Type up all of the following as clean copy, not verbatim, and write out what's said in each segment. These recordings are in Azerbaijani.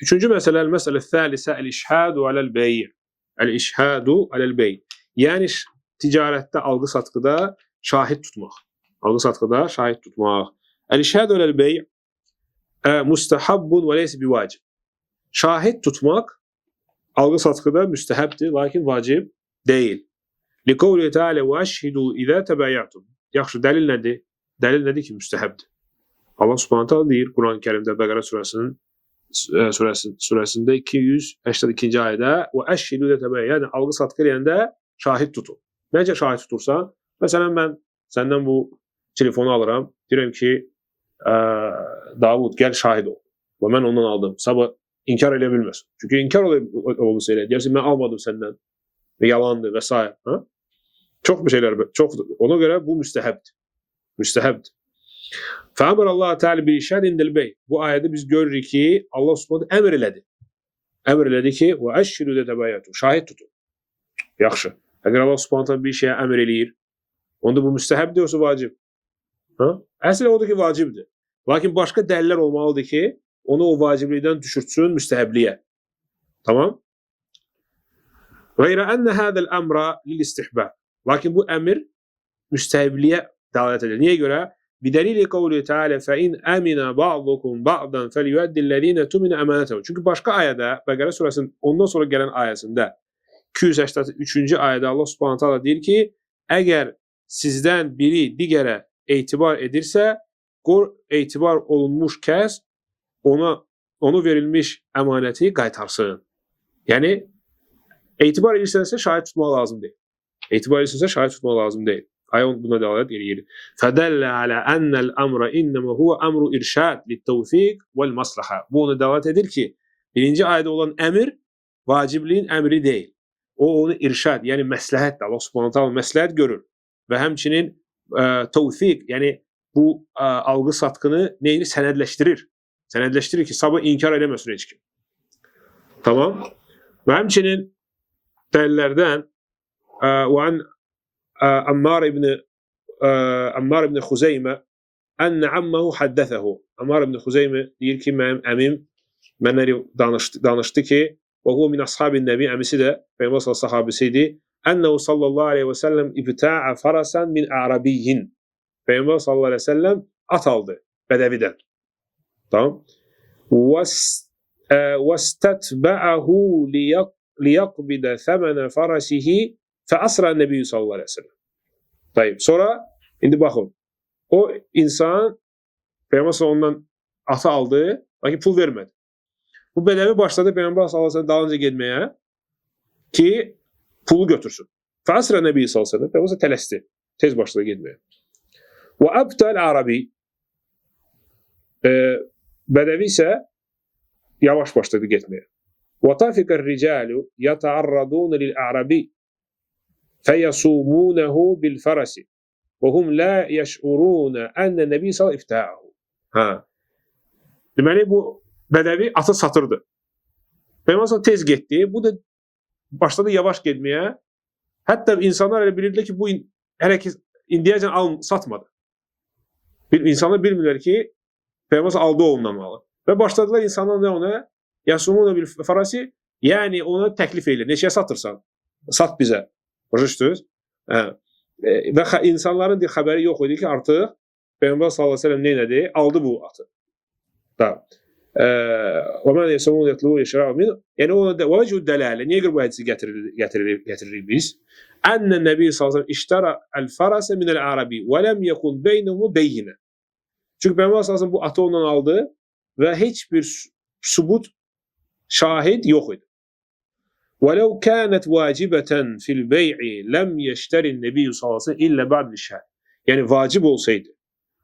Üçüncü məsələ, məsələ thalisə el-işhadu aləl-bey'. El-işhadu aləl-bey'. Yəni ticarətdə, alqı-satqıda şahid tutmaq. Alqı-satqıda şahid tutmaq. El-işhadu aləl-bey' mustahabbun və leysə bivacib. Şahid tutmaq alqı-satqıda müstəhəbdir, lakin vacib deyil. Liqavli Teala və əşhidu izə təbəyyətum. Yaxşı, dəlil nədir? Dəlil nədir ki, müstəhəbdir? Allah Subhanahu taala deyir Quran-ı Kərimdə Bəqərə surəsində 282-ci ayədə və əşhidu izə təbəyyətum. Yəni alqı-satqı eləyəndə şahid tutun. Necə şahid tutursan? Məsələn, mən səndən bu telefonu alıram. Deyirəm ki, Davud, gəl şahid ol. Və mən ondan aldım. Sabah inkar eləyə bilməz. Çünki inkar olursa elə, deyərsin, mən almadım səndən və yalandır və s. Ha? Çox bir şeylər, çox. Ona görə bu müstəhəbdir. Müstəhəbdir. Fəəmər Allah Teala bir işad indel bey. Bu ayədə biz görürük ki, Allah Subhanahu əmr elədi. Əmr elədi ki, və əşhidu təbəyyətu. Şahid tutun. Yaxşı. Əgər Allah Subhanahu bir şeyə əmr eləyir, onda bu müstəhəbdir yoxsa vacib? Ha? Əsl odur ki, vacibdir. Lakin başqa dəlillər olmalıdır ki, onu o vaciblikdən düşürtsün müstəhəbliyə. Tamam? Qeyrə enne hâzel əmra lil-istihbab. Lakin bu əmr müstəhəbliyə dəlalət edir. Niyə görə? Bidəlili qavli Teala fe in amina ba'dukum ba'dan felyu'addillezine tumina emanetehum. Çünki başqa ayədə, Bəqərə surəsinin ondan sonra gələn ayəsində 283-cü ayədə Allah Subhanahu taala deyir ki, əgər sizdən biri digərə etibar edirsə, etibar olunmuş kəs ona onu verilmiş əmanəti qaytarsın. Yəni etibar edirsənsə şahid tutmaq lazım deyil. Etibar edirsənsə şahid tutmaq lazım deyil. Ayə buna dəlalət eləyir. Fədəllə alə ennəl əmrə innəmə huvə əmru irşad littəvfiq vəl maslaha. Bu ona dəlalət edir ki, birinci ayədə olan əmr vacibliyin əmri deyil. O onu irşad, yəni məsləhətdir. Allah Subhanahu taala məsləhət görür və həmçinin təvfiq, yəni bu alqı satqını neyini sənədləşdirir. Sənədləşdirir ki, sabah inkar eləməsin heç kim. Tamam. Və həmçinin dəlillərdən və an Ammar ibn Xuzeymə enne ammahu haddəfəhu. Ammar ibn Xuzeymə deyir ki, mənim əmim mənə danışdı ki, və huve min ashabin nəbi, əmisi də Peyğəmbər sallallahu sahabisi idi. Ənəhu sallallahu aleyhi və səlləm ibta'a farasan min a'rabiyyin. Peyğəmbər sallallahu aleyhi və səlləm at aldı bədəvidən. Tamam. Vəstətbə'əhu liyaqbidə thəmənə farasihi fəasra nəbiyyü sallallahu aleyhi və səlləm. Tayyip. Sonra indi baxın. O insan Peyğəmbər ondan atı aldı, lakin pul vermədi. Bu bədəvi başladı Peyğəmbər sallallahu aleyhi və səlləm dalınca getməyə ki, pulu götürsün. Fəasra nəbiyyü sallallahu aleyhi və səlləm. Peyğəmbər tələsdi. Tez başladı getməyə. Və əbtəl arabi bədəvi isə yavaş başladı getməyə. Və tafiqər ricalu yətəarradun lil-a'rabi fəyasumunehu bil-farasi və hum la yəş'uruna enne nəbi sallallahu ifta'ahu. Ha. Deməli bu bədəvi atı satırdı. Peyğəmbər tez getdi. Bu da başladı yavaş getməyə. Hətta insanlar elə bilirdilər ki, bu hələ ki indiyəcən satmadı. İnsanlar bilmirlər ki, Peyğəmbər aldı ondan malı. Və başladılar insanlar nə ona? Yasumuna bil farasi, yəni ona təklif eləyir. Neçəyə satırsan? Sat bizə. Başa düşdünüz? Hə. Və insanların xəbəri yox idi ki, artıq Peyğəmbər sallallahu əleyhi və səlləm nə elədi? Aldı bu atı. Da. Və mən yasumuna yatlubu yəşra'u min. Yəni ona da vəchu dəlale. Niyə görə bu hədisi gətiririk biz? Enne Nəbi sallallahu əleyhi və səlləm iştara el-farasa minel-arabi və lem yekun beynehu beyine. Çünki Peyğəmbər sallallahu əleyhi və səlləm bu atı ondan aldı və heç bir subut, şahid yox idi. وَلَوْ كَانَتْ وَاجِبَةً فِي الْبَيْعِ لَمْ يَشْتَرِ النَّبِيُّ sallallahu aleyhi ve sellem إِلَّا بَعْدِ الشَّهِدِ. Yəni vacib olsaydı,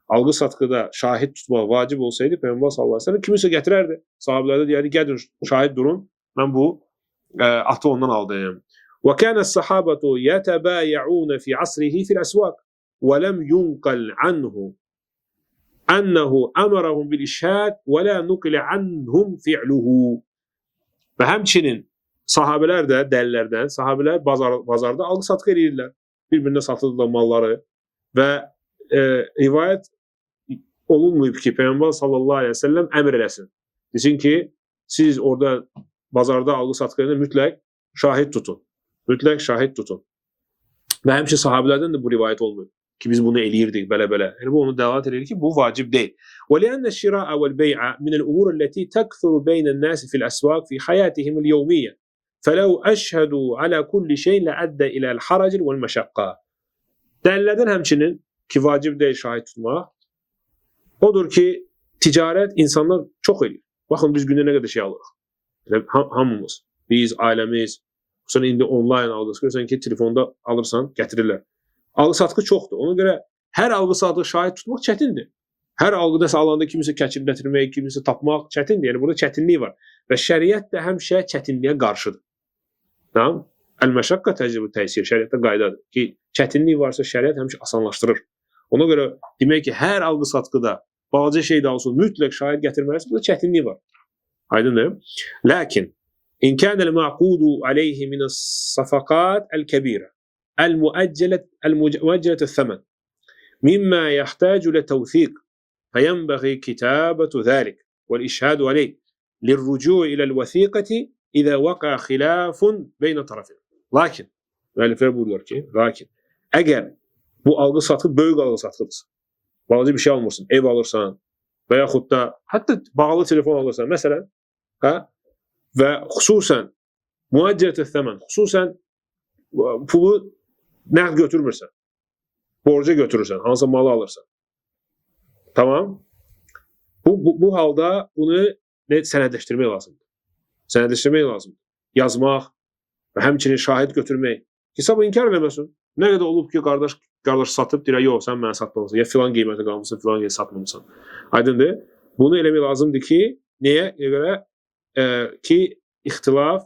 alqı satqıda şahid tutmaq vacib olsaydı Peyğəmbər sallallahu aleyhi ve sellem kimisə gətirərdi. Sahabələrdə deyərdi, gəlin şahid durun, mən bu atı ondan aldım. وَكَانَ الصَّحَابَةُ يَتَبَايَعُونَ فِي عَصْرِهِ فِي الْأَسْوَاقِ وَلَمْ يُنْقَلْ عَنْهُ أَنَّهُ أَمَرَهُمْ بِالْإِشْهَادِ وَلَا نُقِلَ عَنْهُمْ فِعْلُهُ. Və həmçinin sahabələr də dəlillərdən, sahabələr bazarda alqı-satqı eləyirdilər. Bir-birinə satırdılar malları və rivayət olunmayıb ki, Peyğəmbər sallallahu aleyhi və səlləm əmr eləsin. Desin ki, siz orada bazarda alqı-satqı edəndə mütləq şahid tutun. Mütləq şahid tutun. Və həmçinin sahabelərdən də bu rivayət olmuyor ki, biz bunu eləyirdik belə-belə. Yəni bu onu dəlalət edir ki, bu vacib deyil. وَلِأَنَّ الشِّرَاءَ وَالْبَيْعَ مِنَ الْأُمُورِ الَّتِي تَكْثُرُ بَيْنَ النَّاسِ فِي الْأَسْوَاقِ فِي حَيَاتِهِمُ الْيَوْمِيَّةِ فَلَوْ أَشْهَدُوا عَلَى كُلِّ شَيْءٍ لَأَدَّى إِلَى الْحَرَجِ وَالْمَشَقَّةِ. Dəlillərdən həmçinin ki, vacib deyil şahid tutmaq, odur ki, ticarət insanlar çox eləyir. Baxın, biz gündə nə qədər şey alırıq. Elə hamımız, biz, ailəmiz, xüsusən indi onlayn alqısı, görürsən ki, telefonda alırsan, gətirirlər. Alqı-satqı çoxdur. Ona görə hər alqı-satqı şahid tutmaq çətindir. Hər alqıda alanda kimisə kəkib gətirmək, kimisə tapmaq çətindir. Yəni burada çətinlik var. Və şəriət də həmişə çətinliyə qarşıdır. Tamam? Əl-məşəqqə təcrübə təsir şəriətdə qaydadır ki, çətinlik varsa şəriət həmişə asanlaşdırır. Ona görə demək ki, hər alqı-satqıda balaca şey də olsun, mütləq şahid gətirməlisən, burada çətinlik var. Aydındır? Lakin in kana al-ma'qudu alayhi min as-safaqat al-kabira المؤجلة الثمن مما يحتاج لتوثيق فينبغي كتابة ذلك والإشهاد عليه للرجوع إلى الوثيقة إذا وقع خلاف بين طرفين. Lakin müəlliflər buyururlar ki, lakin əgər bu alqı-satqı böyük alqı-satqıdırsa, balaca bir şey almırsan, ev alırsan və yaxud da hətta bağlı telefon alırsan, məsələn, hə, və xüsusən müəccələt thəmən, xüsusən pulu nəqd götürmürsən, borca götürürsən, hansısa malı alırsan. Tamam? Bu halda bunu sənədləşdirmək lazımdır. Sənədləşdirmək lazımdır. Yazmaq və həmçinin şahid götürmək. Ki, sabah inkar eləməsin. Nə qədər olub ki, qardaş satıb, deyir, yox, sən mənə satmamısan, ya filan qiymətə qalmısan, filan qiymətə satmamısan. Aydındır? Bunu eləmək lazımdır ki, nəyə görə? Ki, ixtilaf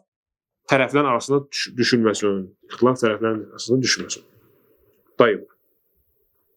tərəflərin arasında düşülməsin. İxtilaf tərəflərin arasında düşməsin. Tayyib.